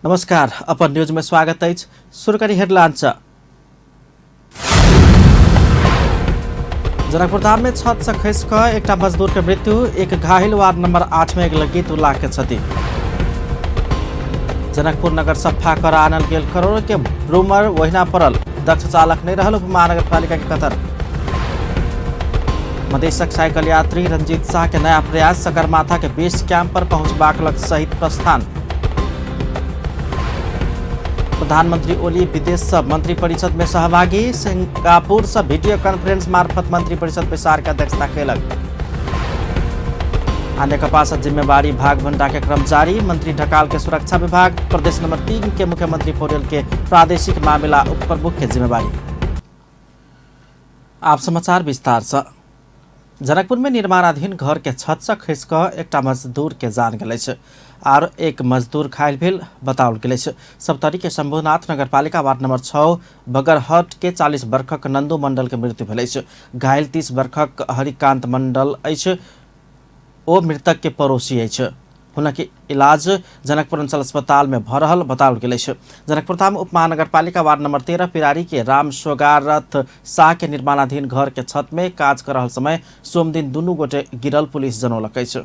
नमस्कार, अपन न्यूज में स्वागत अछि। शुरू करी हेडलाइन। जनकपुर धाम में छत से खसि कऽ एकटा मजदूर के मृत्यु, एक घायल। वार्ड नंबर 8 में अगिलग्गी, 2 लाख के क्षति। जनकपुर नगर सफा कर आनल गेल करोड़ के ब्रूमर ओहिना पड़ल, दक्ष चालक नहीं रहल उप महानगरपालिका के कतर। मधेशक साइकिल यात्री रंजीत शाह के नया प्रयास, सगरमाथा के बेस कैंप पर पहुंचबाक लक्ष्य सहित प्रस्थान। प्रधानमंत्री ओली विदेश से मंत्रिपरिषद में सहभागी, सिंगापुर से वीडियो कॉन्फ्रेंस मार्फत मंत्रिपरिषद बैसार के अध्यक्षता केलक। आ नेकपा से जिम्मेवारी भाग भंडा के क्रम जारी, मंत्री ढकाल के सुरक्षा विभाग, प्रदेश नंबर 3 के मुख्यमंत्री पौडेल के प्रादेशिक मामला उप प्रमुख के जिम्मेवारी। आप समाचार विस्तार से। जनकपुर में निर्माणाधीन घर के छत से खसि कऽ एकटा मजदूर के जान गेल अछि आर एक मजदूर घायल भेल बताओल गेल अछि। सप्तरी के शंभुनाथ नगरपालिका वार्ड नंबर 6 बगरहट के 40 वर्षक नंदू मंडल के मृत्यु भेल अछि। घायल 30 वर्षक हरिकांत मंडल अछि, ओ मृतक के पड़ोसी अछि। हुनक इलाज जनकपुर अंचल अस्पताल में भऽ रहल बताओल गेल अछि। जनकपुर धाम उप महानगरपालिका वार्ड नंबर 13 पिरारी के राम सोगारथ शाह के निर्माणाधीन घर के छत में काज कर रहल समय सोमदिन दुनू गोटे गिरल पुलिस जनौलक अछि।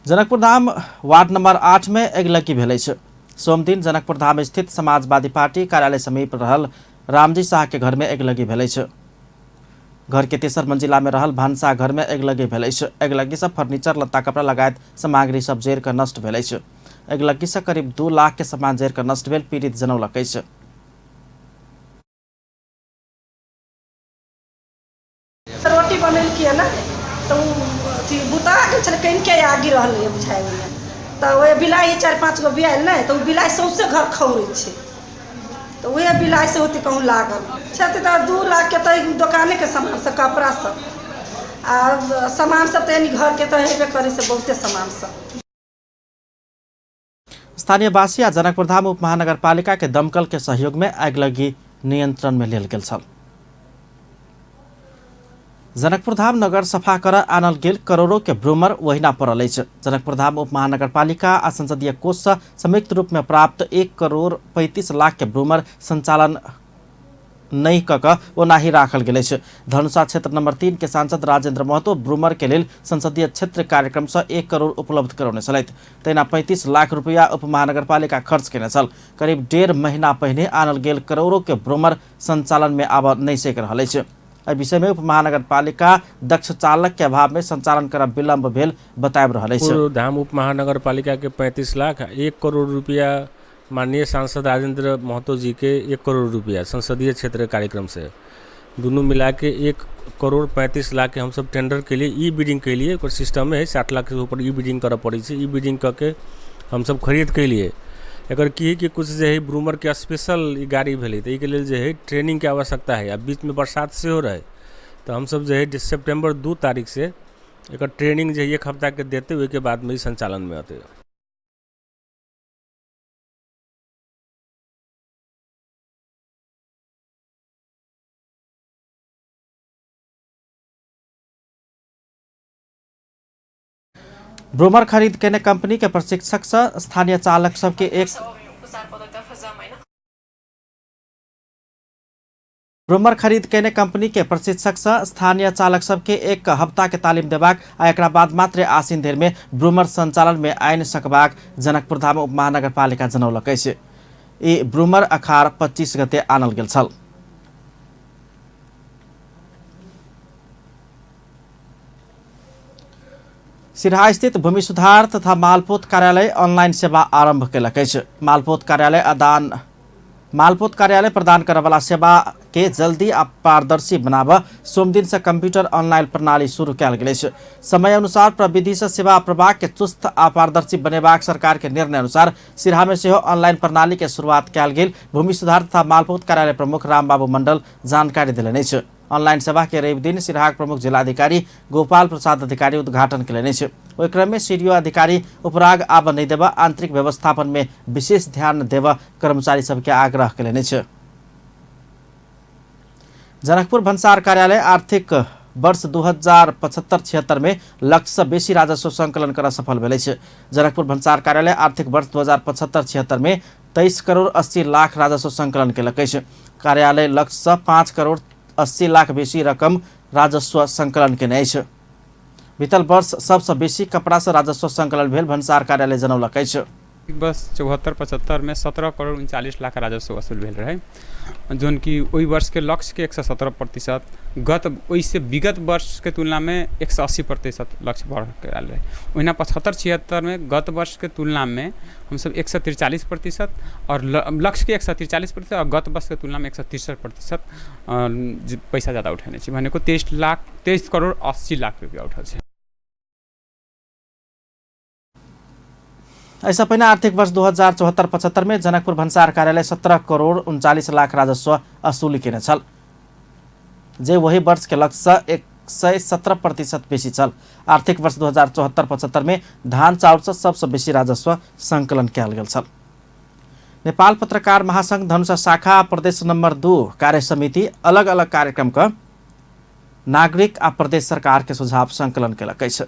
जनकपुर धाम वार्ड नंबर 8 में अगिलग्गी भेल अछि। सोमदिन जनकपुर धाम स्थित समाजवादी पार्टी कार्यालय समीप रहल रामजी शाह के घर में अगिलग्गी भेल अछि। घर के तेसर मंजिला में रहल भानसा घर में अगिलग्गी भेल अछि। अगिलग्गी से फर्नीचर, लत्ता कपड़ा लगायत सामग्री सब जरि कऽ नष्ट भेल अछि। अगिलग्गी से करीब 2 लाख के सामान जरि कऽ नष्ट भेल पीड़ित जनौलक अछि। रोटी बनेलकै ने तऽ ओ अथी बुता गेल छलै, कनिके आगि रहलै बुझाइ ओहिमे, तऽ ओहि बिलाइ 4-5 गो बियायल ने, तऽ ओ बिलाइ सौंसे घर खौरै छै, तऽ उएह बिलाइ से होतै कहूँ लागल क्षति। तऽ 2 लाखके तऽ दोकानेके सामान सब, कपड़ा सब आ सामान सब तऽ यानी घरके तऽ हेबे करै छै बहुते सामान सब। स्थानीयवासी आ जनकपुर धाम उप महानगरपालिका के दमकल के सहयोग में आगिलग्गी नियंत्रण में लेल गेल छल। जनकपुर धाम नगर सफा कर आनल गेल करोड़ों के ब्रूमर ओहिना पड़ल अछि। जनकपुर धाम उप महानगरपालिका आ संसदीय कोष से संयुक्त रूप में प्राप्त 1 करोड़ 35 लाख के ब्रूमर संचालन नहि कऽ कऽ ओनाही राखल गेल अछि। धनुषा क्षेत्र नंबर 3 के सांसद राजेंद्र महतो ब्रूमर के लेल संसदीय क्षेत्र कार्यक्रम से 1 करोड़ उपलब्ध करौने छलथि। तहिना 35 लाख रुपया उप महानगरपालिका खर्च केने छल। करीब 1.5 महीना पहिने आनल गेल करोड़ों के ब्रूमर संचालन में आबऽ नहि सकि रहल अछि। एहि विषय में उप महानगरपालिका दक्ष चालक के अभाव में संचालन करब विलम्ब भेल बताबि रहल अछि। धाम उप महानगरपालिका के 35 लाख 1 करोड़ रुपया माननीय सांसद राजेंद्र महतो जी के 1 करोड़ रुपया संसदीय क्षेत्र कार्यक्रम से दोनों मिला के 1 करोड़ 35 लाख के हमसब टेंडर के लिए ई बिडिंग के लिए। ओकर सिस्टम है, 60 लाख के ऊपर ई बिडिंग करऽ पड़ै छै। ई बिडिंग कऽ के हमसब खरीद के लिए। एकर की है कि कुछ जे है ब्रूमर के स्पेशल ई गाड़ी भेलै, तऽ एहिके लेल जे है ट्रेनिंगके आवश्यकता है आ बीचमे बरसात सेहो रहै, तऽ हमसब जे है सेप्टेम्बर 2 तारीख से एकर ट्रेनिंग जे है 1 हफ्ताके देतै, ओहिके बादमे ई संचालनमे अतै। ब्रूमर खरीद केने कंपनी के प्रशिक्षक से स्थानीय चालक सबके एक ब्रूमर खरीद केने कंपनी के प्रशिक्षक से स्थानीय चालक सबके 1 हफ्ता के तालीम देबाक आ एकरा बाद मात्र आसिन धरि में ब्रूमर संचालन में आनि सकबाक जनकपुर धाम उप महानगरपालिका जनौलक अछि। ई ब्रूमर अखार 25 गते आनल गेल छल। सिरहा स्थित भूमि सुधार तथा मालपोत कार्यालय ऑनलाइन सेवा आरंभ केलक अछि। मालपोत कार्यालय प्रदान करऽवला सेवा के जल्दी आ पारदर्शी बनाबऽ सोमदिन से कंप्यूटर ऑनलाइन प्रणाली शुरू कयल गेल अछि। समय अनुसार प्रविधि से सेवा प्रवाह के चुस्त आ पारदर्शी बनेबाक सरकार के निर्णय अनुसार सिरहा में सेहो ऑनलाइन प्रणाली के शुरुआत कयल गेल भूमि सुधार तथा मालपोत कार्यालय प्रमुख रामबाबू मंडल जानकारी देलनि अछि। ऑनलाइन सेवा के रवि दिन सिरहाक प्रमुख जिलाधिकारी गोपाल प्रसाद अधिकारी उद्घाटन केलनि अछि। ओहि क्रम में सीडीओ अधिकारी उपराग आबऽ नहि देबऽ, आंतरिक व्यवस्थापन में विशेष ध्यान देबऽ कर्मचारी सबके आग्रह केलनि अछि। जनकपुर भन्सार कार्यालय आर्थिक वर्ष 2075-76 में लक्ष्य से बेसी राजस्व संकलन कर सफल भेल अछि। जनकपुर भन्सार कार्यालय आर्थिक वर्ष 2075-76 में 23 करोड़ 80 लाख राजस्व संकलन केलक अछि। कार्यालय लक्ष्य से 5 करोड़ 80 लाख बेसी रकम राजस्व संकलन केने अछि। बीतल वर्ष सबसँ बेसी कपड़ा से राजस्व संकलन भेल भन्सार कार्यालय जनौलक अछि। वर्ष 74-75 में 17 करोड़ 39 लाख राजस्व वसूल भेल रहै, जौन कि ओहि वर्षके लक्ष्यके 117%, गत ओहिसँ विगत वर्षके तुलनामे 180% लक्ष्य बढ़ के आयल रहै। ओहिना 75-76 में गत वर्षके तुलनामे हमसब 143% और लक्ष्यके 143% और गत वर्षके तुलनामे 163% पैसा ज्यादा उठेने छी, भनेको 23 करोड़ 80 लाख रुपया उठल छै। ऐसा पहिने आर्थिक वर्ष 2074-75 में जनकपुर भन्सार कार्यालय 17 करोड़ 39 लाख राजस्व असुली केने छल, जे वही वर्ष के लक्ष्य से 117% बेसी छल। आर्थिक वर्ष 2074-75 में धान चाउर से सबसे बेसी राजस्व संकलन कयल गेल छल। नेपाल पत्रकार महासंघ धनुषा शाखा प्रदेश नंबर 2 कार्य समिति अलग अलग कार्यक्रम का नागरिक आ प्रदेश सरकार के सुझाव संकलन केलक अछि।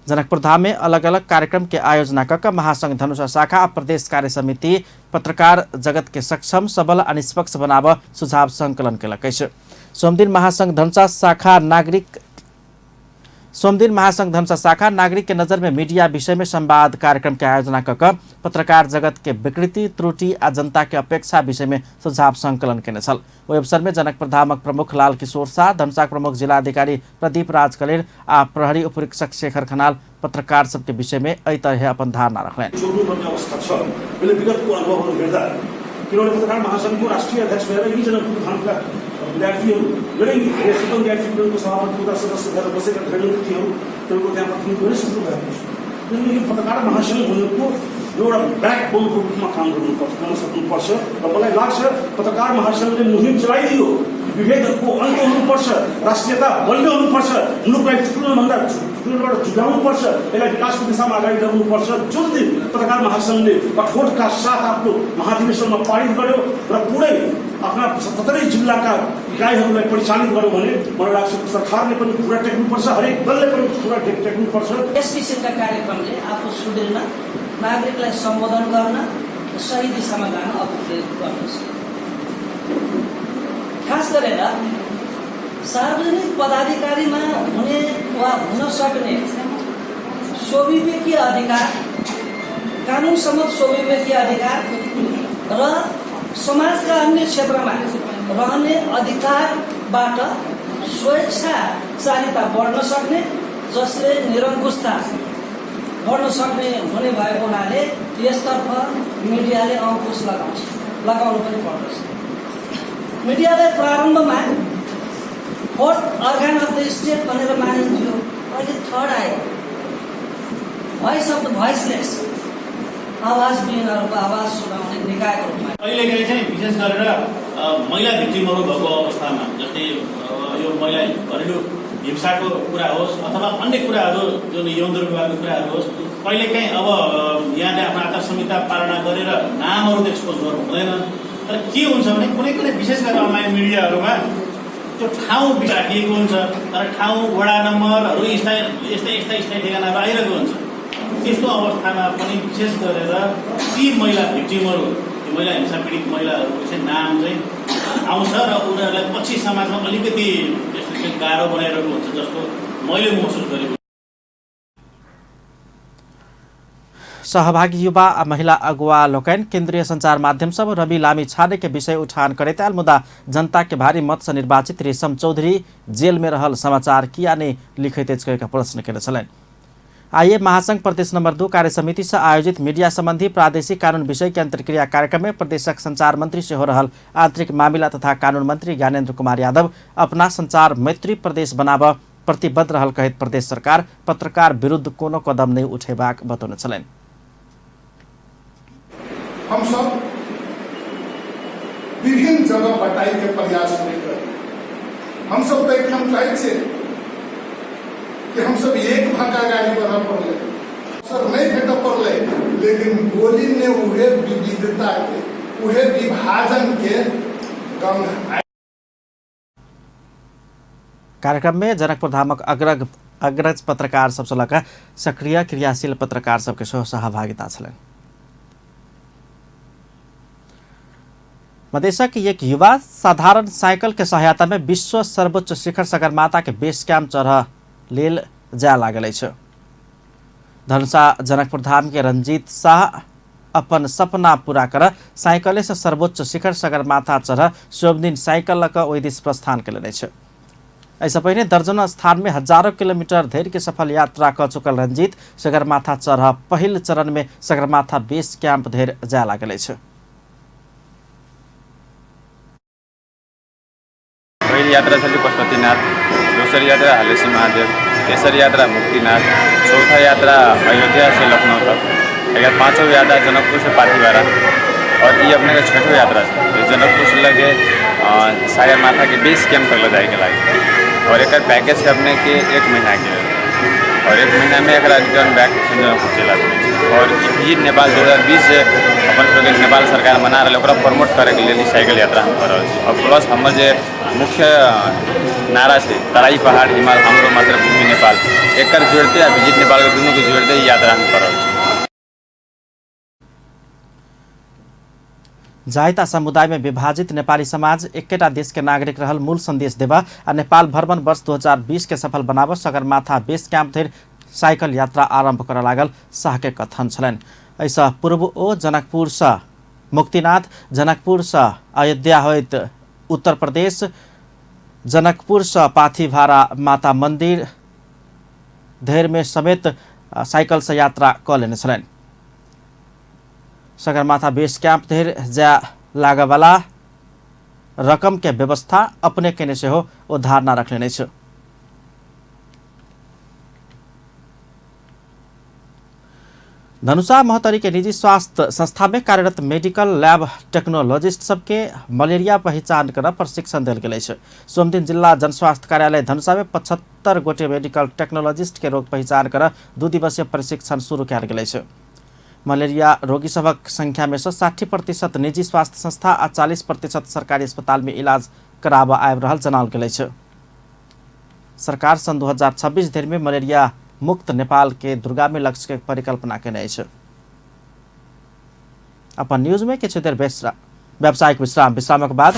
जनकपुर धाम में अलग अलग कार्यक्रम के आयोजना क महासंघ धनुषा शाखा आ प्रदेश कार्य समिति पत्रकार जगत के सक्षम, सबल आ निष्पक्ष बनाब सुझाव संकलन केलक अछि। सोमदिन महासंघ धनुषा शाखा नागरिक के नजर में मीडिया विषय में संवाद कार्यक्रम के आयोजना क पत्रकार जगत के विकृति, त्रुटि आ जनता के अपेक्षा विषय में सुझाव संकलन केने छल। ओहि अवसर में जनकपुर धामक प्रमुख लाल किशोर शाह, धनुषाक प्रमुख जिलाधिकारी प्रदीप राज कलेर आ प्रहरी उपरीक्षक शेखर खनाल पत्रकार सबके विषय में एहि तरह अपन धारणा रखलनि। अवस्था छ मैले विगतको अनुभवहरू हेर्दा, किनभने पत्रकार महासंघको राष्ट्रिय अध्यक्ष भएर यी जनकपुर धामका विद्यार्थीहरू मेरै स्वतन्त्र विद्यार्थी युनियनको सभापति हुँदा सदस्य भएर बसेका घरेलु व्यक्तिहरू तपाईँको त्यहाँ प्रतिनिधित्व नै सक्नु भएको छ। किनभने यो पत्रकार महासंघ भनेको एउटा ब्याकबोनको रूपमा काम गर्नुपर्छ, गर्न सक्नुपर्छ र मलाई लाग्छ पत्रकार महासंघले मुहिम चलाइदियो, विभेदको अन्त हुनुपर्छ, राष्ट्रियता बलियो हुनुपर्छ, मुलुकलाई ठुलोभन्दा ठुलोबाट जुगाउनुपर्छ, यसलाई विकासको दिशामा अगाडि बढाउनुपर्छ। जुन दिन पत्रकार महासंघले कठोरका साथ आफ्नो महाधिवेशनमा पारित गर्यो र पुरै आफ्ना 77 जिल्लाका इकाइहरूलाई परिचालित गर्यो भने मलाई लाग्छ सरकारले पनि कुरा टेक्नुपर्छ, हरेक दलले पनि कुरा टेक्नुपर्छ। यस किसिमका कार्यक्रमले आफू सुध्रिन, नागरिकलाई सम्बोधन गर्न, सही दिशामा जान अभिप्रेरित गर्दछ। खास गरेर सार्वजनिक पदाधिकारीमा हुने वा हुन सक्ने स्वविवेकीय अधिकार, कानुनसम्मत स्वविवेकीय अधिकार र समाजका अन्य क्षेत्रमा रहने अधिकारबाट स्वेच्छाचारिता बढ्न सक्ने, जसले निरङ्कुशता बढ्न सक्ने हुने भएको हुनाले यसतर्फ मिडियाले अङ्कुश लगाउनु पनि पर्दछ। मिडियालाई प्रारम्भमा fourth organ of the state भनेर मानिन्थ्यो, अहिले थर्ड आयो, भोइस अफ the voiceless, आवाजविहीनहरूको आवाज सुनाउने निकायको रूपमा। कहिलेकाहीँ चाहिँ विशेष गरेर महिला भिक्टिमहरू भएको अवस्थामा, जस्तै यो महिला घरेलु हिंसाको कुरा होस् अथवा अन्य कुराहरू जुन यौन दुर्व्यवहारको कुराहरू होस्, कहिलेकाहीँ अब यहाँले आफ्नो आचार संहिता पालना गरेर नामहरू त एक्सपोज गर्नु हुँदैन, तर के हुन्छ भने कुनै कुनै विशेष गरेर अनलाइन मिडियाहरूमा त्यो ठाउँ राखिएको हुन्छ, तर ठाउँ वडा नम्बरहरू यस्ता यस्तै यस्ता स्थायी ठेगानाहरू आइरहेको हुन्छ। त्यस्तो अवस्थामा पनि विशेष गरेर ती महिला भिक्टिमहरू, महिला हिंसा पीडित महिलाहरूको चाहिँ नाम चाहिँ आउँछ र उनीहरूलाई पछि समाजमा अलिकति त्यस्तो चाहिँ गाह्रो बनाइरहेको हुन्छ जस्तो मैले महसुस गरेको। सहभागी युवा आ महिला अगुवा लोकनि केन्द्रीय संचार माध्यम सब रवि लामी छाने के विषय उठान करैत आयल, मुदा जनता के भारी मत से निर्वाचित रेशम चौधरी जेल में रहल समाचार किया ने लिखैत अछि कहि प्रश्न केने छलनि। आइए महासंघ प्रदेश नंबर 2 कार्य समिति से आयोजित मीडिया संबंधी प्रादेशिक कानून विषय के अंतर्क्रिया कार्यक्रम में प्रदेशक संचार मंत्री सेहो रहल आंतरिक मामिला तथा कानून मंत्री ज्ञानेन्द्र कुमार यादव अपना संचार मैत्री प्रदेश बनाब प्रतिबद्ध रहल कहैत प्रदेश सरकार पत्रकार विरुद्ध कोनो कदम नहीं उठेबाक बतौने छलनि। हम सब विभिन्न जगह बटाई के प्रयास नहीं करी। हम सब तो एकदम कहै छियै कि हम सब एक भाका गाड़ी बढ़ पड़ले, अवसर नहीं भेट पड़ले, लेकिन गोली ने उहे विविधता के, उहे विभाजन के गंध। कार्यक्रम में जनकपुर धामक अग्रज अग्रज पत्रकार सबसँ लऽ कऽ सक्रिय क्रियाशील पत्रकार सबके सेहो सहभागिता छलनि। मधेशक एक युवा साधारण साइकिल के सहायता में विश्व सर्वोच्च शिखर सगरमाथा के बेस कैंप चढ़ लेल जाय लागल अछि। धनुषा जनकपुर धाम के रंजीत शाह अपन सपना पूरा कर साइकिले से सर्वोच्च शिखर सगरमाथा चढ़ सोमदिन साइकिल लऽ कऽ ओहि दिस प्रस्थान केलनि अछि। एहिसँ पहिने दर्जनों स्थान में हजारों किलोमीटर धरि के सफल यात्रा कऽ चुकल रंजीत सगरमाथा चढ़ पहिल चरण में सगरमाथा बेस कैंप धरि जाय लागल अछि। पहिल यात्रा छलै पशुपतिनाथ, दोसर यात्रा हलेसी महादेव, तेसर यात्रा मुक्तिनाथ, चौथा यात्रा अयोध्या से लखनऊ तक, एकर पाँचों यात्रा जनकपुर से पाथीवारा और ई अपने के छठो यात्रा छै जनकपुर से लगे सागरमाथा के बेस कैंप तक ले जाइके लागि। और एकर पैकेज छै अपने के 1 महीना के और 1 महीना में एकरा रिटर्न बैक जनकपुर चलि आबै छै। और ई विजिट नेपाल 2020 से अपन सबके नेपाल सरकार मना रहल ओकरा प्रमोट करैके लेल ई साइकिल यात्रा हम कर रहल छी। और प्लस हमर जे मुख्य नारा छै तराई पहाड़ हिमाल हमरो मातृभूमि नेपाल, एकर जोड़ते आ विजिट नेपाल के दुनू के जोड़ते ई यात्रा हम कर रहल छी। जायता समुदाय में विभाजित नेपाली समाज एकेटा देश के नागरिक रहल मूल संदेश देवा आ नेपाल भ्रमण वर्ष 2020 के सफल बनाव सगरमाथा बेस कैंप धरि साइकिल यात्रा आरंभ करऽ लागल शाह के कथन छलनि। एहिसँ पूर्व ओ जनकपुर सँ मुक्तिनाथ, जनकपुर सँ अयोध्या होइत उत्तर प्रदेश, जनकपुर सँ पाथीभारा माता मंदिर धरि में समेत साइकिल से यात्रा कऽ लेने छलनि। सगरमाथा बेस कैंप धरि जाय लागऽवला रकम के व्यवस्था अपने केने सेहो ओ धारणा रखलनि अछि। धनुषा महोत्तरी के निजी स्वास्थ्य संस्था में कार्यरत मेडिकल लैब टेक्नोलॉजिस्ट सबके मलेरिया पहिचान कर प्रशिक्षण देल गेल अछि। सोमदिन जिला जनस्वास्थ्य कार्यालय धनुषा में 75 गोटे मेडिकल टेक्नोलॉजिस्ट के रोग पहिचान कर 2 दिवसीय प्रशिक्षण शुरू कयल गेल अछि। मलेरिया रोगी सभक संख्या में से 60% निजी स्वास्थ्य संस्था आ 40% सरकारी अस्पताल में इलाज कराबऽ आबि रहल जनाओल गेल अछि। सरकार सन् 2026 धरि में मलेरिया मुक्त नेपाल के दुर्गामी लक्ष्य के परिकल्पना केने अछि। अपन न्यूज में किछु देर व्यावसायिक विश्राम, विश्रामक बाद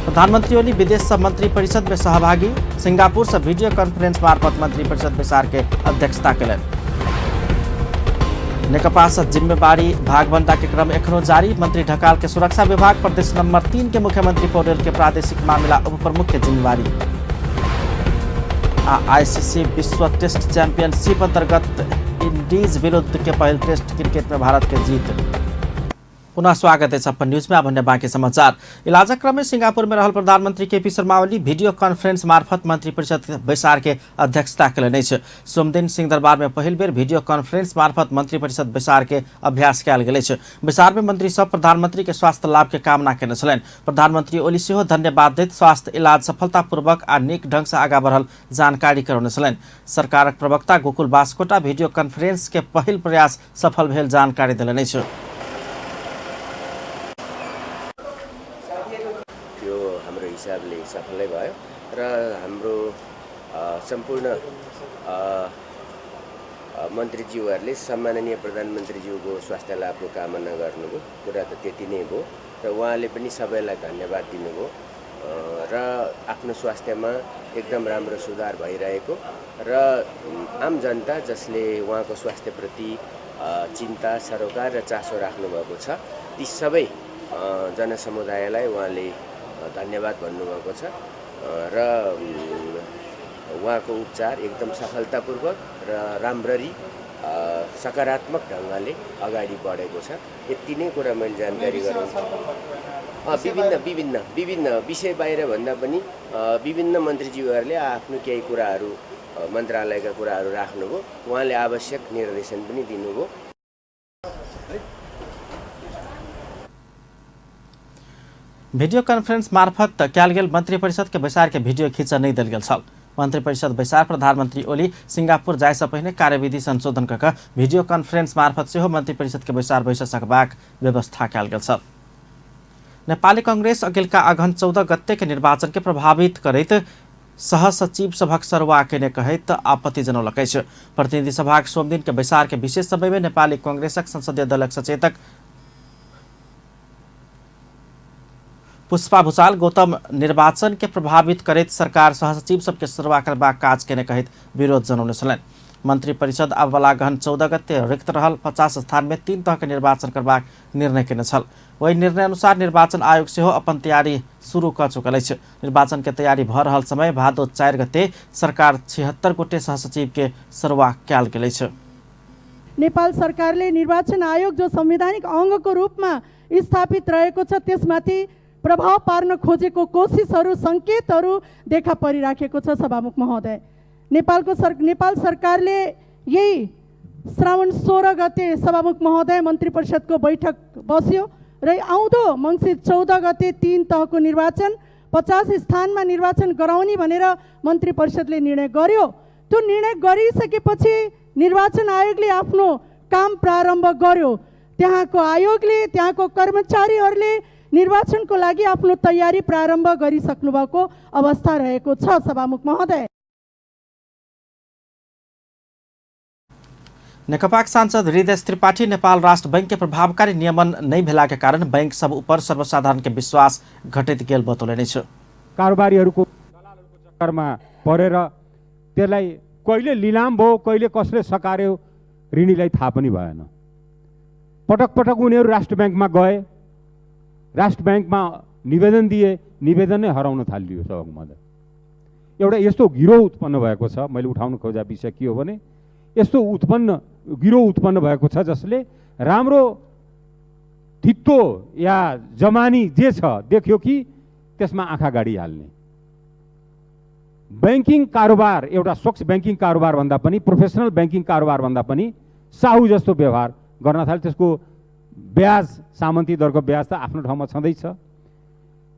प्रधानमंत्री ओली विदेश सह मंत्री परिषद में सहभागी, सिंगापुर से वीडियो कॉन्फ्रेंस मार्फत मंत्री परिषद बैसार के अध्यक्षता केलनि। नेकपा से जिम्मेवारी भागबंटा के क्रम एखनो जारी, मंत्री ढकाल के सुरक्षा विभाग, प्रदेश नंबर 3 के मुख्यमंत्री पौडेल के प्रादेशिक मामला उप प्रमुख के जिम्मेवारी। आ आईसीसी विश्व टेस्ट चैंपियनशिप अंतर्गत इंडीज विरुद्ध के पहिल टेस्ट क्रिकेट में भारत के जीत। पुनः स्वागत है अपन न्यूज में। अब अन्य बाकी समाचार। इलाजक क्रम में सिंगापुर में रहल प्रधानमंत्री KP Sharma Oli video conference मार्फत मंत्री परिषद बैसार के अध्यक्षता केलनि अछि। सोमदिन सिंहदरबार में पहिल बेर वीडियो कॉन्फ्रेंस मार्फत मंत्री परिषद बैसार के अभ्यास कयल गेल अछि। बैसार में मंत्री सब प्रधानमंत्री के स्वास्थ्य लाभ के कामना केने छलनि। प्रधानमंत्री ओली सेहो धन्यवाद दैत स्वास्थ्य इलाज सफलतापूर्वक आ नीक ढंग से आगाँ बढ़ल जानकारी करौने छलनि। सरकारक प्रवक्ता गोकुल बास्कोटा वीडियो कॉन्फ्रेंस के पहिल प्रयास सफल भेल जानकारी देलनि अछि। त्यो हाम्रो हिसाबले सफलै भयो र हाम्रो सम्पूर्ण मन्त्रीज्यूहरूले सम्माननीय प्रधानमन्त्रीज्यूको स्वास्थ्य लाभको कामना गर्नुभयो, कुरा त त्यति नै भयो र उहाँले पनि सबैलाई धन्यवाद दिनुभयो र आफ्नो स्वास्थ्यमा एकदम राम्रो सुधार भइरहेको र आम जनता जसले उहाँको स्वास्थ्यप्रति चिन्ता, सरोकार र चासो राख्नुभएको छ ती सबै जनसमुदायलाई उहाँले धन्यवाद भन्नुभएको छ र उहाँको उपचार एकदम सफलतापूर्वक र राम्ररी सकारात्मक ढङ्गले अगाडि बढेको छ। यति नै कुरा मैले जानकारी गराउँछु। विभिन्न विभिन्न विभिन्न विषय बाहिर भन्दा पनि विभिन्न मन्त्रीज्यूहरूले आफ्नो केही कुराहरू मन्त्रालयका कुराहरू राख्नुभयो, उहाँले आवश्यक निर्देशन पनि दिनुभयो। भिडियो कॉन्फ्रेंस मार्फत कयल गेल मंत्री परिषद के बैसार के वीडियो खींच नहीं देल गेल छल। मंत्री परिषद बैसार प्रधानमंत्री ओली सिंगापुर जाय से पहिने कार्यविधि संशोधन कऽ कऽ वीडियो कॉन्फ्रेंस मार्फत सेहो मंत्री परिषद के बैसार बैस सकबाक व्यवस्था कयल गेल छल। नेपाली कांग्रेस अगिलका अगहन 14 गते के निर्वाचन के प्रभावित करैत सहसचिव सभक सरुवा केने कहैत आपत्ति जनौलक अछि। प्रतिनिधि सभाक सोमदिन के बैसार के विशेष समय में नेपाली कांग्रेसक संसदीय दलक सचेतक पुष्पा भूषाल गौतम निर्वाचन के प्रभावित करैत सरकार सहसचिव सबके सरुवा करबाक काज केने कहैत विरोध जनौने छलनि। मंत्री परिषद आबवला अगहन 14 गते रिक्त रहल 50 स्थान में 3 तह के निर्वाचन करबाक निर्णय केने छल। ओहि निर्णय अनुसार निर्वाचन आयोग सेहो अपन तैयारी शुरू कऽ चुकल अछि। निर्वाचन के तैयारी भऽ रहल समय भादो 4 गते सरकार 76 गोटे सहसचिव के सरुवा कयल गेल अछि। नेपाल सरकारले निर्वाचन आयोग जो संवैधानिक अङ्गको रूपमा स्थापित रहेको छ त्यसमाथि प्रभाव पार्न खोजेको कोसिसहरू संकेतहरू देखा परिराखेको छ। सभामुख महोदय, नेपाल सरकारले यही श्रावण 16 गते सभामुख महोदय मन्त्री परिषदको बैठक बस्यो र आउँदो मङ्सिर 14 गते 3 तहको निर्वाचन 50 स्थानमा निर्वाचन गराउने भनेर मन्त्री परिषदले निर्णय गर्यो। त्यो निर्णय गरिसकेपछि निर्वाचन आयोगले आफ्नो काम प्रारम्भ गर्यो। त्यहाँको आयोगले, त्यहाँको कर्मचारीहरूले निर्वाचनको लागि आफ्नो तयारी प्रारम्भ गरिसक्नु भएको अवस्था रहेको छ। सभामुख महोदय, नेकपाक सांसद हृदय त्रिपाठी नेपाल राष्ट्र बैंक के प्रभावकारी नियमन नहीं भेला के कारण बैंक सब ऊपर सर्वसाधारण के विश्वास घटैत गेल बतौलनि अछि। कारोबारीहरूको दलालहरूको चक्करमा परेर त्यसलाई कहिले लिलाम भयो, कहिले कसले सकार्यो ऋणीलाई थाहा पनि भएन। पटक पटक उनीहरू राष्ट्र ब्याङ्कमा गए, राष्ट्र ब्याङ्कमा निवेदन दिए, निवेदन नै हराउन थालियो। सभामुख महोदय, एउटा यस्तो गिरोह उत्पन्न भएको छ। मैले उठाउन खोजेको विषय के हो भने यस्तो गिरोह उत्पन्न भएको छ जसले राम्रो धित्तो या जमानी जे छ देख्यो कि त्यसमा आँखा गाडिहाल्ने। बैंकिङ कारोबार एउटा स्वच्छ बैंकिङ कारोबार भन्दा पनि, प्रोफेसनल बैंकिङ कारोबार भन्दा पनि साहु जस्तो व्यवहार गर्न थाल्यो। त्यसको ब्याज, सामन्ती दरको ब्याज त आफ्नो ठाउँमा छँदैछ।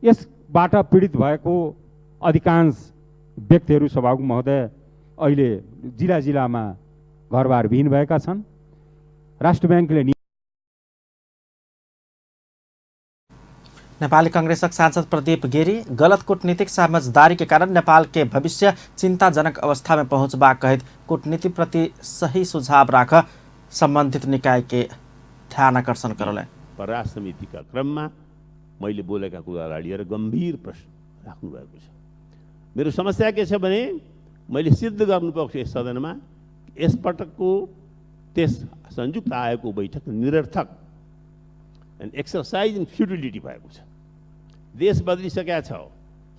यसबाट पीडित भएको अधिकांश व्यक्तिहरू सभामुख महोदय अहिले जिल्ला जिल्लामा घरबार विहीन भएका छन्। राष्ट्र ब्याङ्कले नेपाली कांग्रेसक सांसद प्रदीप गिरी गलत कूटनीतिक समझदारी के कारण नेपाल के भविष्य चिंताजनक अवस्था में पहुंचबाक कहैत कूटनीति प्रति सही सुझाव राख संबंधित निकाय के ध्यान आकर्षण करौलनि। परराष्ट्र समितिका क्रममा मैले बोलेका कुरालाई लिएर गम्भीर प्रश्न राख्नु भएको छ। मेरो समस्या के छ भने मैले सिद्ध गर्नुपर्छ यस सदनमा यसपटकको त्यस संयुक्त आयोगको बैठक निरर्थक एन्ड एक्सर्साइज इन फ्युटिलिटी भएको छ। देश बदलिसकेका छ,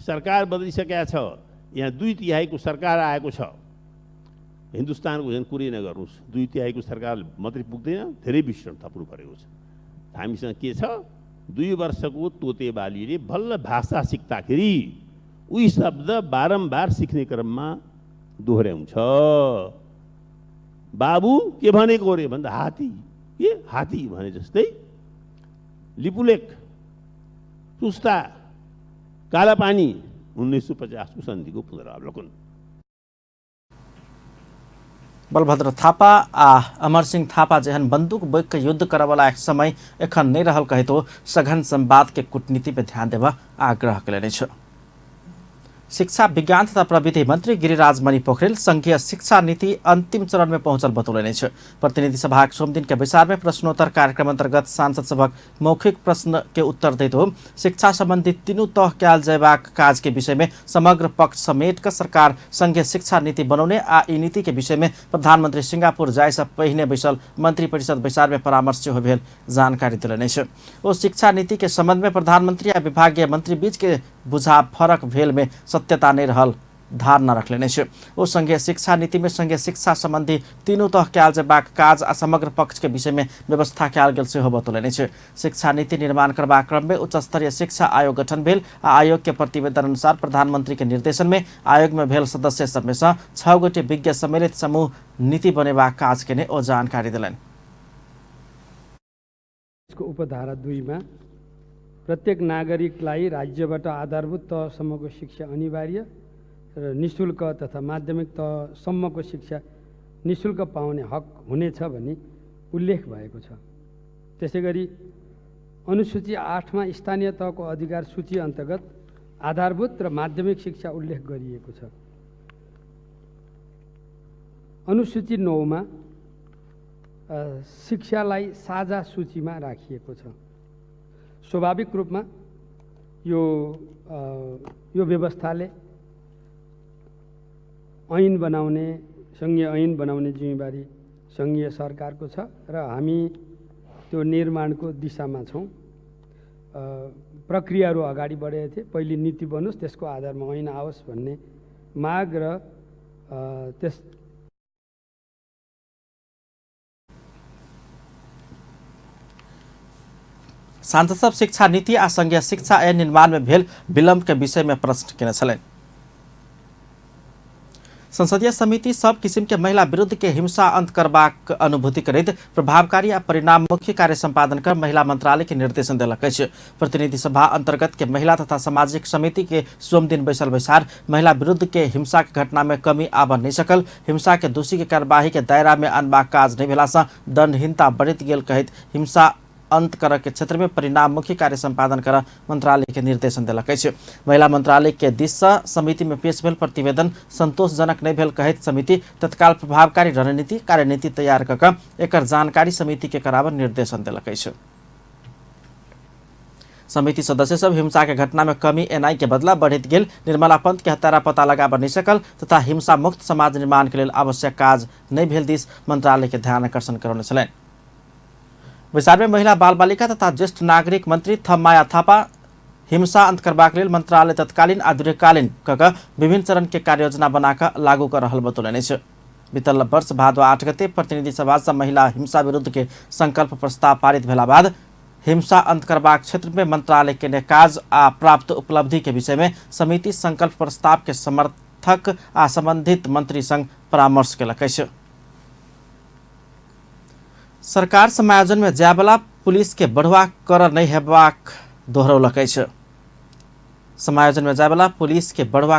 सरकार बदलिसकेका छ, यहाँ 2/3 सरकार आएको छ। हिन्दुस्तानको झन् कुरै नगर्नुहोस्, 2/3 सरकार मात्रै पुग्दैन, धेरै विश्लेषण थप्नु परेको छ। हामीसँग के छ, 2 वर्षको तोते बालीले बल्ल भाषा सिक्दाखेरि उही शब्द बारम्बार सिक्ने क्रममा दोहोऱ्याउँछ। बाबु के भनेको रे भन्दा हात्ती, के हात्ती भने जस्तै लिपुलेक, सुस्ता, कालापानी 1950 को सन्धिको पुनरावलोकन। बलभद्र थापा आ अमर सिंह थापा जेहन बंदूक बोक के युद्ध करवाला एक समय एखन नहीं रहल कहतो सघन संवाद के कूटनीति पे ध्यान देवा आग्रह कयलनि अछि। शिक्षा विज्ञान तथा प्रविधि मंत्री गिरिराज मणि पोखरेल संघीय शिक्षा नीति अंतिम चरण में पहुंचल बतौलनि अछि। प्रतिनिधि सभाक सोमदिन के बैसार में प्रश्नोत्तर कार्यक्रम अंतर्गत सांसद सभक मौखिक प्रश्न के उत्तर दैत हो शिक्षा संबंधी तीनू तह कयल जयबाक काज के विषय में समग्र पक्ष समेट कर सरकार संघीय शिक्षा नीति बनौने आ ई नीति के विषय में प्रधानमंत्री सिंगापुर जाय से पहिने बैसल मंत्री परिषद बैसार में परामर्श सेहो भेल जानकारी देलनि अछि। ओ शिक्षा नीति के संबंध में प्रधानमंत्री आ विभागीय मंत्री बीच के बुझाव फरक भेल में सत्यता नहीं रहल धारणा रखलनि अछि। ओ संघीय शिक्षा नीति में संघीय शिक्षा संबंधी तीनू तह कयल जयबाक काज आ समग्र पक्ष के विषय में व्यवस्था कयल गेल सेहो बतौलनि अछि। शिक्षा नीति निर्माण करबाक क्रम में उच्च स्तरीय शिक्षा आयोग गठन भेल आ आयोग के प्रतिवेदन अनुसार प्रधानमंत्री के निर्देशन में आयोग में भेल सदस्य सब में सँ 6 गोटे विज्ञ सम्मिलित समूह नीति बनेबाक काज केने ओ जानकारी देलनि। यसको उपधारा 2 मा प्रत्येक नागरिकलाई राज्यबाट आधारभूत तहसम्मको शिक्षा अनिवार्य र निःशुल्क तथा माध्यमिक तहसम्मको शिक्षा निःशुल्क पाउने हक हुनेछ भन्ने उल्लेख भएको छ। त्यसैगरी अनुसूची 8 मा स्थानीय तहको अधिकार सूची अन्तर्गत आधारभूत र माध्यमिक शिक्षा उल्लेख गरिएको छ। अनुसूची 9 मा शिक्षालाई साझा सूचीमा राखिएको छ। स्वाभाविक रूपमा यो यो व्यवस्थाले ऐन बनाउने, सङ्घीय ऐन बनाउने जिम्मेवारी सङ्घीय सरकारको छ र हामी त्यो निर्माणको दिशामा छौँ। प्रक्रियाहरू अगाडि बढेका थिए। पहिले नीति बनोस्, त्यसको आधारमा ऐन आओस् भन्ने माग र त्यस सांसद सब शिक्षा नीति आ संघीय शिक्षा ऐन निर्माण में भेल विलंब के विषय में प्रश्न केने छलनि। संसदीय समिति सब किसिम के महिला विरुद्ध के हिंसा अंत करबाक अनुभूति करैत प्रभावकारी आ परिणाममुखी कार्य सम्पादन कर महिला मंत्रालय के निर्देशन देलक अछि। प्रतिनिधि सभा अंतर्गत के महिला तथा सामाजिक समिति के सोमदिन बैसल बैसार महिला विरुद्ध के हिंसा के घटना में कमी आबऽ नहि सकल, हिंसा के दोषी के कार्यवाही के दायरा में अनबाक काज नहि भेला सँ दंडहीनता बढ़ैत गेल कहैत हिंसा अंत कर के क्षेत्र में परिणाममुखी कार्य सम्पादन कर मंत्रालय के निर्देशन देलक अछि। महिला मंत्रालय के दिस सँ समिति में पेश भेल प्रतिवेदन संतोषजनक नहि भेल कहैत समिति तत्काल प्रभावकारी रणनीति कार्यनीति तैयार कऽ कऽ एकर जानकारी समिति के कराबऽ निर्देशन देलक अछि। समिति सदस्य सब हिंसा के घटना में कमी एनाई के बदला बढ़ैत गेल निर्मला पंत के हत्यारा पता लगाबऽ नहि सकल तथा हिंसा मुक्त समाज निर्माण के लेल आवश्यक काज नहि भेल दिस मंत्रालय के ध्यान आकर्षण करौने छलनि। बैसार में महिला बाल बालिका तथा ज्येष्ठ नागरिक मंत्री थममाया थापा हिंसा अंत करबाक लेल मंत्रालय तत्कालीन आ दीर्घकालीन कऽ कऽ विभिन्न चरण के कार्ययोजना बना कऽ लागू कऽ रहल बतौलनि अछि। बीतल वर्ष भादो 8 गते प्रतिनिधि सभा सँ महिला हिंसा विरुद्ध के संकल्प प्रस्ताव पारित भेला बाद हिंसा अंत करबाक क्षेत्र में मंत्रालय केने काज आ प्राप्त उपलब्धि के विषय में समिति संकल्प प्रस्ताव के समर्थक आ संबंधित मंत्री संग परामर्श केलक अछि। सरकार समायोजन में जायवला पुलिस के बढ़ुआ कर नहीं हेबाक दोहरौलक अछि। समायोजन में जायवला पुलिस के बढ़ुआ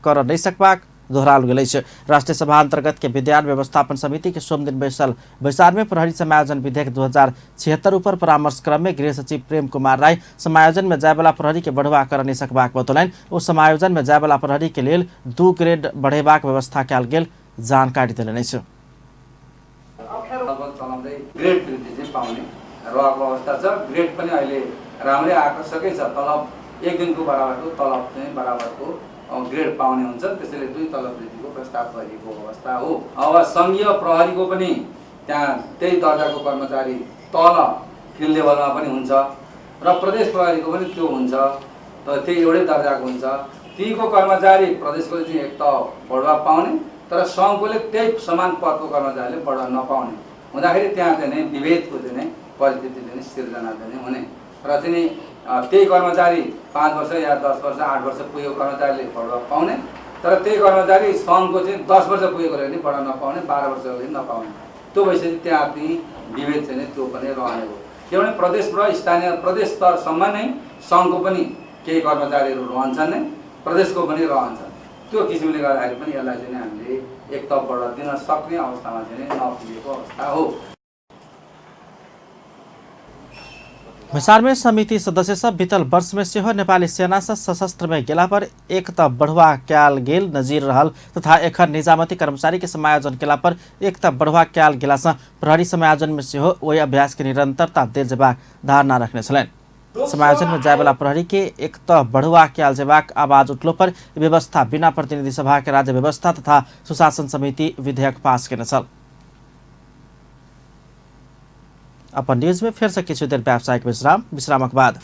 कर नहीं सकबाक दोहराओल गेल अछि। राष्ट्रीय सभा अंतर्गत के विद्यालय व्यवस्थापन समिति के सोमदिन बैसल बैसार में प्रहरी समायोजन विधेयक 2076 ऊपर परामर्श क्रम में गृह सचिव प्रेम कुमार राय समायोजन में जायवला प्रहरी के बढ़ुआ कर नहीं सकबाक बतौलनि। ओ समायोजन में जायवला प्रहरी के लेल 2 ग्रेड बढ़ेबाक व्यवस्था कयल गेल जानकारी देलनि अछि। चलाउँदै ग्रेड वृद्धि चाहिँ पाउने रहेको अवस्था छ। ग्रेड पनि अहिले राम्रै आकर्षकै छ। तलब एक दिनको बराबरको तलब चाहिँ बराबरको ग्रेड पाउने हुन्छ। त्यसैले 2 तलब वृद्धिको प्रस्ताव गरिएको अवस्था हो। अब सङ्घीय प्रहरीको पनि त्यहाँ त्यही दर्जाको कर्मचारी तल फिल्ड लेभलमा पनि हुन्छ र प्रदेश प्रहरीको पनि त्यो हुन्छ, त त्यही एउटै दर्जाको हुन्छ। तीको कर्मचारी प्रदेशको चाहिँ एक त बढुवा पाउने, तर सङ्घकोले त्यही समान पदको कर्मचारीले बढुवा नपाउने हुँदाखेरि त्यहाँ चाहिँ नै विभेदको चाहिँ नै परिस्थिति चाहिँ सिर्जना चाहिँ हुने र चाहिँ त्यही कर्मचारी 5 वर्ष या 10 वर्ष 8 वर्ष पुगेको कर्मचारीले बढुवा पाउने, तर त्यही कर्मचारी सङ्घको चाहिँ 10 वर्ष पुगेकोले पनि बढुवा नपाउने, 12 वर्षको पनि नपाउने, त्यो भइसकेपछि त्यहाँ पनि विभेद चाहिँ त्यो पनि रहने हो। किनभने प्रदेश र स्थानीय प्रदेश स्तरसम्म नै सङ्घको पनि केही कर्मचारीहरू रहन्छन् नै, प्रदेशको पनि रहन्छ। त्यो किसिमले गर्दाखेरि पनि यसलाई चाहिँ हामीले एक तपबाट दिन सक्ने अवस्थामा चाहिँ नपुगेको अवस्था हो। बैसार में समिति सदस्य सब बीतल वर्ष में सेहो नेपाली सेना से सशस्त्र में गेला पर एक त बढ़ुआ कयल गेल नजीर रहल तथा एखन निजामती कर्मचारी के समायोजन केला पर एक त बढ़ुआ कयल गेला सँ प्रहरी समायोजन में सेहो ओहि अभ्यास के निरंतरता देल जेबाक धारणा रखने छलनि। समायोजन में जायवला प्रहरी के एक त बढ़ुआ कयल जेबाक आवाज उठलो पर व्यवस्था बिना प्रतिनिधि सभा के राज्य व्यवस्था तथा सुशासन समिति विधेयक पास केने छल। अपन न्यूज में फिर से किछु देर व्यावसायिक विश्राम, विश्रामक बाद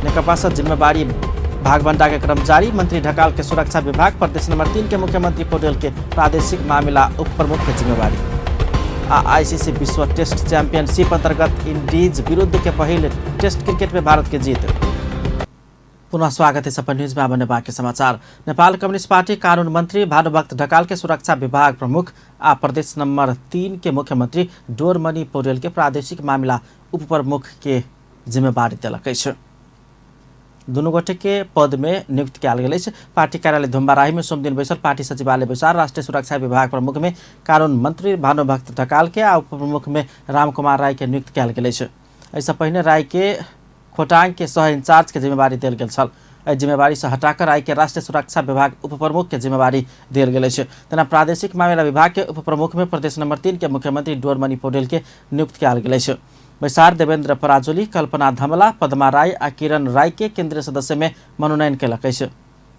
नेकपा से जिम्मेवारी भागबंडा के क्रम जारी। मंत्री ढकाल के सुरक्षा विभाग, प्रदेश नंबर 3 के मुख्यमंत्री पौडेल के प्रादेशिक मामला उप प्रमुख के जिम्मेवारी। आ आईसीसी विश्व टेस्ट चैंपियनशिप अंतर्गत इंडीज विरुद्ध के पहले टेस्ट क्रिकेट में भारत के जीत। पुनः स्वागत है अपन न्यूज में। आबने बाकी समाचार। नेपाल कम्युनिस्ट पार्टी कानून मंत्री भानुभक्त ढकाल के सुरक्षा विभाग प्रमुख आ प्रदेश नंबर 3 के मुख्यमंत्री डोरमणि पौडेल के प्रादेशिक मामला उप प्रमुख के जिम्मेवारी देलक अछि। दुनू गोटे के पद में नियुक्त कयल गेल अछि। पार्टी कार्यालय धुम्बाराही में सोमदिन बैसल पार्टी सचिवालय बैसार राष्ट्रीय सुरक्षा विभाग प्रमुख में कानून मंत्री भानुभक्त ढकाल के आ उप प्रमुख में रामकुमार राय के नियुक्त कयल गेल अछि। एहिसँ पहिने राई के खोटाङ के सह इंचार्ज के जिम्मेवारी देल गेल छल। एहि जिम्मेवारी से हटाकर राई के राष्ट्रीय सुरक्षा विभाग उपप्रमुख के जिम्मेवारी देल गेल अछि। तेना प्रादेशिक मामिला विभाग के उपप्रमुख में प्रदेश नंबर 3 के मुख्यमंत्री डोरमणि पौडेल के नियुक्त कयल गेल अछि। बैसार देवेंद्र पराजुली, कल्पना धमला, पद्मा राय आ किरण राय के केंद्रीय सदस्य में मनोनयन कयलक अछि।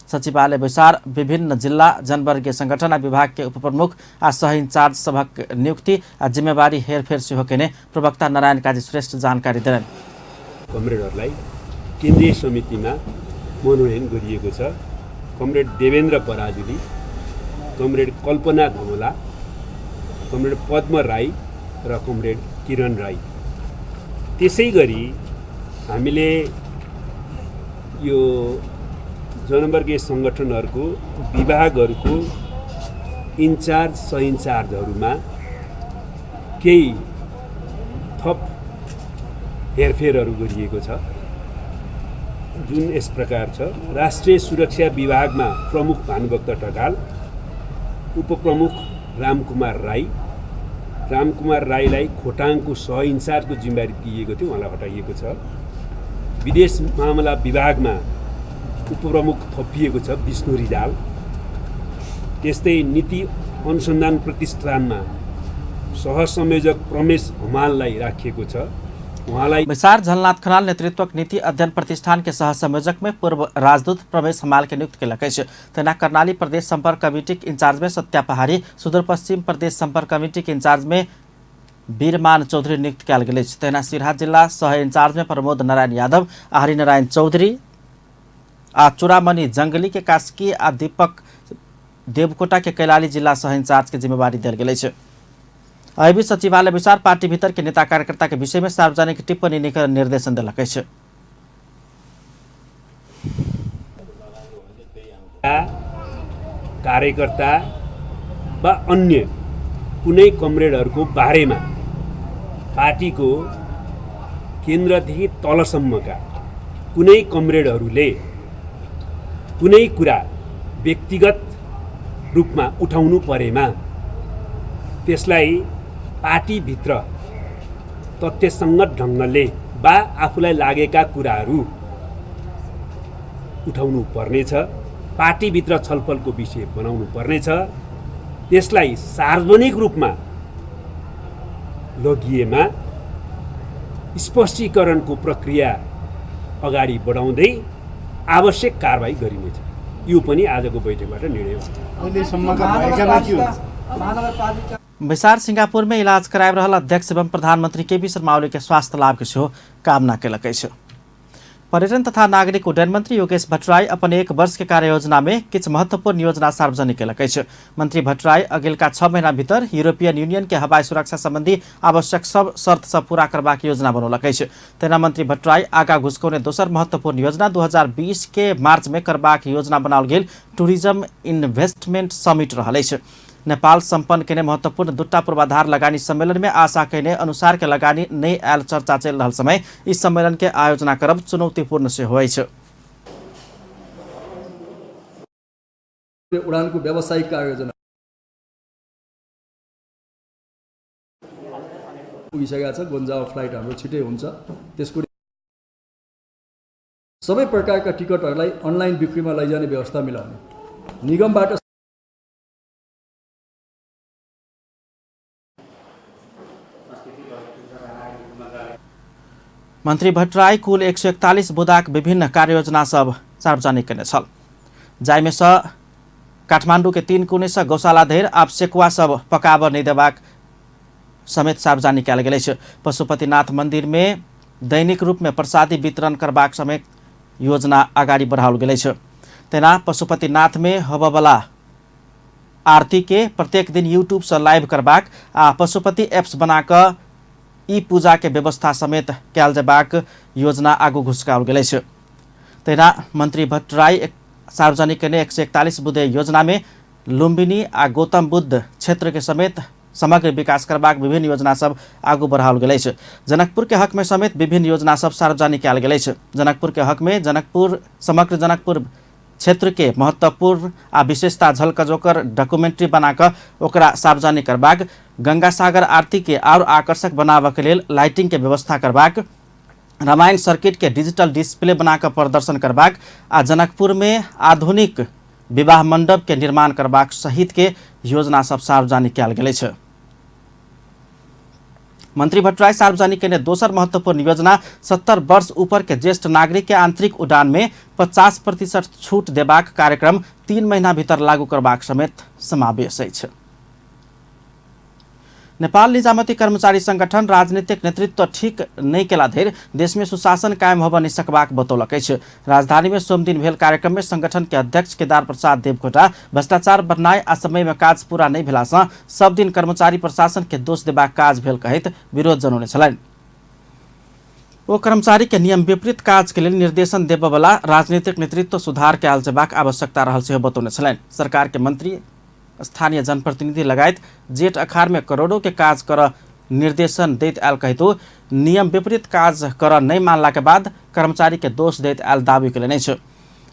सचिवालय बैसार विभिन्न जिला जनवर्गीय संगठन आ विभाग के उपप्रमुख आ सह इंचार्ज सभक नियुक्ति आ जिम्मेवारी हेरफेर सेहो केने प्रवक्ता नारायण काजी श्रेष्ठ जानकारी देलनि। कमरेडहरूलाई केन्द्रीय समितिमा मनोनयन गरिएको छ। Comrade Devendra Parajuli, comrade Kalpana Dhamala, comrade Padma Rai र कमरेड किरण राई। त्यसै गरी हामीले यो जनवर्गीय सङ्गठनहरूको विभागहरूको इन्चार्ज सह इन्चार्जहरूमा केही थप हेरफेरहरू गरिएको छ, जुन यस प्रकार छ। राष्ट्रिय सुरक्षा विभागमा प्रमुख भानुभक्त ढकाल, उपप्रमुख रामकुमार राई, रामकुमार राईलाई खोटाङको सह इन्चार्जको जिम्मेवारी दिइएको थियो, उहाँलाई हटाइएको छ। विदेश मामला विभागमा उपप्रमुख थपिएको छ विष्णु रिजाल। त्यस्तै नीति अनुसन्धान प्रतिष्ठानमा सहसंयोजक प्रमेश हमाललाई राखिएको छ, उहाँलाई। बैसार झलनाथ खनाल नेतृत्वक नीति अध्ययन प्रतिष्ठान के सहसंयोजक में पूर्व राजदूत प्रमेश हमाल के नियुक्त कयलक अछि। तहिना कर्णाली प्रदेश संपर्क कमिटी के इंचार्ज में सत्या पहाड़ी, सुदूरपश्चिम प्रदेश संपर्क कमिटी के इंचार्ज में वीरमान चौधरी नियुक्त कयल गेल अछि। तहिना सिरहा जिला सह इंचार्ज में प्रमोद नारायण यादव, हरिनारायण चौधरी आ चूड़ामणि जंगली के कास्की आ दीपक देवकोटा के कैलाली जिला सह इंचार्ज के जिम्मेवारी देल गेल अछि। एहि सचिवालय बैसार पार्टी भीतर के नेता कार्यकर्ता के विषय में सार्वजनिक टिप्पणी निकर निर्देशन देलक अछि। कार्यकर्ता वा अन्य कुनै कमरेडहरूको बारेमा पार्टीको केन्द्रदेखि तलसम्मका कुनै कमरेडहरूले कुनै कुरा व्यक्तिगत रूपमा उठाउनु परेमा त्यसलाई पार्टीभित्र तथ्यसङ्गत ढङ्गले वा आफूलाई लागेका कुराहरू उठाउनु पर्नेछ, पार्टीभित्र छलफलको विषय बनाउनु पर्नेछ। त्यसलाई सार्वजनिक रूपमा लगिएमा स्पष्टीकरणको प्रक्रिया अगाडि बढाउँदै आवश्यक कारवाही गरिनेछ। यो पनि आजको बैठकबाट निर्णय हो। बैसार सिंगापुर में इलाज कराबि रहल अध्यक्ष एवं प्रधानमंत्री केपी शर्मा ओली के स्वास्थ्य लाभ के सेहो कामना कयलक अछि। पर्यटन तथा नागरिक उड्डयन मंत्री योगेश भट्टराई अपन एक वर्ष के कार्य योजना में किछु महत्वपूर्ण योजना सार्वजनिक कयलक अछि। मंत्री भट्टराई अगिलका 6 महीना भीतर यूरोपियन यूनियन के हवाई सुरक्षा संबंधी आवश्यक सब शर्त सब पूरा करबाक योजना बनौलक अछि। तहिना मंत्री भट्टराई आगा घुसकौने दोसर महत्वपूर्ण योजना 2020 के मार्च में करबाक योजना बनाओल गेल टूरिज्म इन्वेस्टमेंट समिट रहल अछि। नेपाल सम्पन्न केने महत्वपूर्ण दुटा पूर्वाधार लगानी सम्मेलन में आशा केने अनुसार के लगानी नहि आयल चर्चा चलि रहल समय इस सम्मेलन के आयोजना करब चुनौतीपूर्ण सेहो अछि। उडानको व्यावसायिक आयोजना पुगिसकेको छ। गोन्जावा फ्लाइट हाम्रो छिटै हुन्छ। त्यसको सबै प्रकारका टिकटहरूलाई अनलाइन बिक्रीमा लैजाने व्यवस्था मिलाउने, निगमबाट मन्त्री भट्टराई कुल 141 बुँदाक विभिन्न कार्ययोजना सब सार्वजनिक केने छल, जाहिमे सँ काठमाडौँ के 3 कुने सँ गौशाला धरि आब सेकुवा सब पकाब नहि देबाक समेत सार्वजनिक कयल गेल अछि। पशुपतिनाथ मंदिर में दैनिक रूप में प्रसादी वितरण करबाक समेत योजना अगाडि बढ़ाओल गेल अछि। तेना पशुपतिनाथ में होबयवला आरती के प्रत्येक दिन यूट्यूब से लाइव करबाक आ पशुपति एप्स बनाकऽ ई पूजा के व्यवस्था समेत कयल जेबाक योजना आगू घुसकाओल गेल अछि। तहिना मंत्री भट्टराई सार्वजनिक केने 141 बुँदे योजना में लुम्बिनी आ गौतम बुद्ध क्षेत्र के समेत समग्र विकास करबाक विभिन्न योजना सब आगू बढ़ाओल गेल अछि। जनकपुर के हक में समेत विभिन्न योजना सब सार्वजनिक कयल गेल अछि। जनकपुर के हक में जनकपुर समग्र जनकपुर क्षेत्र के महत्वपूर्ण आ विशेषता झलकजोकर डॉक्यूमेंट्री बनाकऽ ओकरा सार्वजनिक करबाक, गंगा सागर आरती के और आकर्षक बनाबऽ के लेल लाइटिंग के व्यवस्था करबाक, रामायण सर्किट के डिजिटल डिस्प्ले बनाकर प्रदर्शन करबाक आ जनकपुर में आधुनिक विवाह मंडप के निर्माण करबाक सहित के योजना सब सार्वजनिक कयल गेल अछि। मंत्री भट्टराई सार्वजनिक केने दोसर महत्वपूर्ण योजना 70 वर्ष ऊपर के ज्येष्ठ नागरिक के आंतरिक उड़ान में 50% छूट देबाक कार्यक्रम 3 महीना भीतर लागू करबाक समेत समावेश अछि। नेपाल निजामती कर्मचारी संगठन राजनीतिक नेतृत्व ठीक नहीं केला धरि देश में सुशासन कायम होबय नहि सकबाक बतौलक अछि। राजधानी में सोमदिन भेल कार्यक्रम में संगठन के अध्यक्ष केदार प्रसाद देवकोटा भ्रष्टाचार बढ़नाइ आ समय में काज पूरा नहीं भेला सँ सब दिन कर्मचारी प्रशासन के दोष देबाक काज भेल कहैत विरोध जनौने छलनि। ओ कर्मचारी के नियम विपरीत काज के लेल निर्देशन देबयवला राजनीतिक नेतृत्व सुधार कयल जेबाक आवश्यकता रहल सेहो बतौने छलनि। सरकार के मंत्री, स्थानीय जनप्रतिनिधि लगायत जेठ अखार में करोड़ों के काज कर निर्देशन दैत आयल कहितो नियम विपरीत काज कर नहीं मानला के बाद कर्मचारी के दोष दैत आयल दावी केलनि अछि।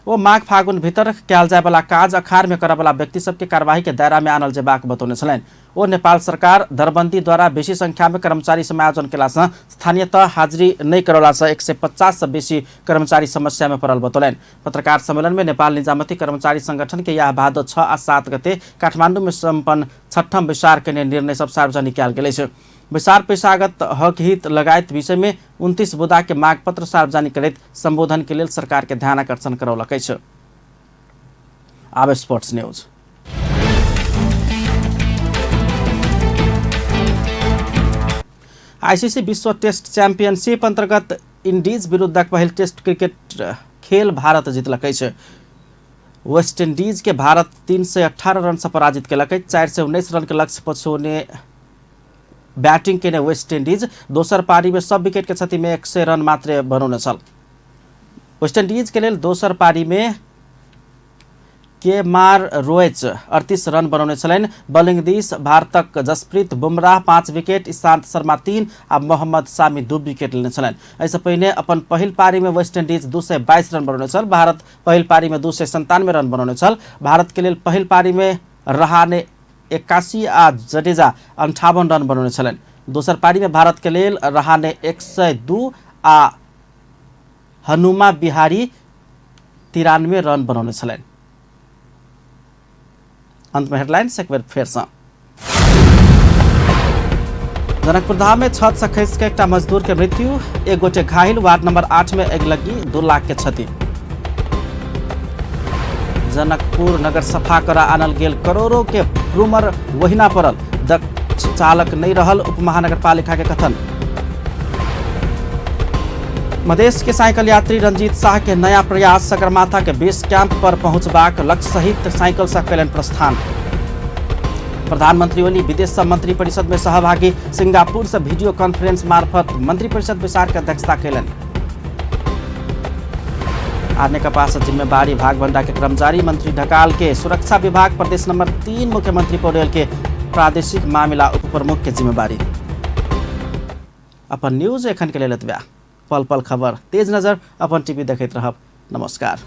ओ माघ फागुन भीतर कयल जायवला काज अखार में करयवला व्यक्ति सबके कार्यवाही के दायरा में आनल जेबाक बतौने छलनि। ओ नेपाल सरकार दरबंदी द्वारा बेसी संख्या में कर्मचारी समायोजन केला सँ स्थानीय तह हाजिरी नहीं करौला सँ 150 से बेसी कर्मचारी समस्या में पड़ल बतौलनि। पत्रकार सम्मेलन में नेपाल निजामती कर्मचारी संगठन के यह भादो 6 आ 7 गते काठमांडू में सम्पन्न छठम बैसार के निर्णय सब सार्वजनिक कयल गेल अछि। बैसार पेशागत हक हित लगायत विषय में 29 बुदा के मागपत्र सार्वजनिक करैत संबोधन के लेल सरकार के ध्यान आकर्षण करौलक अछि। आब स्पोर्ट्स न्यूज। आईसीसी विश्व टेस्ट चैंपियनशिप अंतर्गत इंडीज विरुद्धक पहिल टेस्ट क्रिकेट खेल भारत जीतलक अछि। वेस्ट इंडीज के भारत 318 रन से पराजित केलक अछि। 419 रन के लक्ष्य पछौने बैटिंग केने वेस्ट इंडीज दोसर पारी में सब विकेट के क्षति में 100 रन मात्र बनौने छल। वेस्ट इंडीज के लेल दोसर पारी में के मार रोएच 38 रन बनौने छलनि। बॉलिंग दिस भारतक जसप्रीत बुमराह 5 विकेट, ईशांत शर्मा 3 आ मोहम्मद शामी 2 विकेट लेने छलनि। एहिसँ पहिने अपन पहिल पारी में वेस्ट इंडीज 222 रन बनौने छल। भारत पहिल पारी में 297 रन बनौने छल। भारत के लेल पहिल पारी में रहाणे 81 आ जडेजा 58 रन बनौने छलनि। दोसर पारी में भारत के लेल रहाणे 102 आ हनुमा बिहारी 93 रन बनौने छलनि। अंत में हेडलाइंस एक बेर फेर सँ। जनकपुरधाम में छत से खसि के एकटा मजदूर के मृत्यु, एक गोटे घायल, वार्ड नंबर 8 में अगिलग्गी, 2 लाख के क्षति। जनकपुर नगर सफा करा आनल गेल करोड़ों के रूमर वहिना पड़ल, दक्ष चालक नहीं रहल उपमहानगरपालिका के कथन। मधेश के साइकिल यात्री रंजीत शाह के नया प्रयास, सगरमाथा के बेस कैंप पर पहुंचबाक लक्ष्य सहित साइकिल से कयलनि प्रस्थान। प्रधानमंत्री ओली विदेश मंत्री परिषद में सहभागी, सिंगापुर से वीडियो कॉन्फ्रेंस मार्फत मंत्रिपरिषद बैसार के अध्यक्षता कयलनि। आ नेकपा से जिम्मेवारी भागभंडा के कर्मचारी मंत्री ढकाल के सुरक्षा विभाग प्रदेश नंबर 3 मुख्यमंत्री पौडेल के प्रादेशिक मामिला उप प्रमुख के जिम्मेवारी। अपन न्यूज एखन के लेल एतबे। पल पल खबर, तेज नजर, अपन टीवी देखैत रहब। नमस्कार।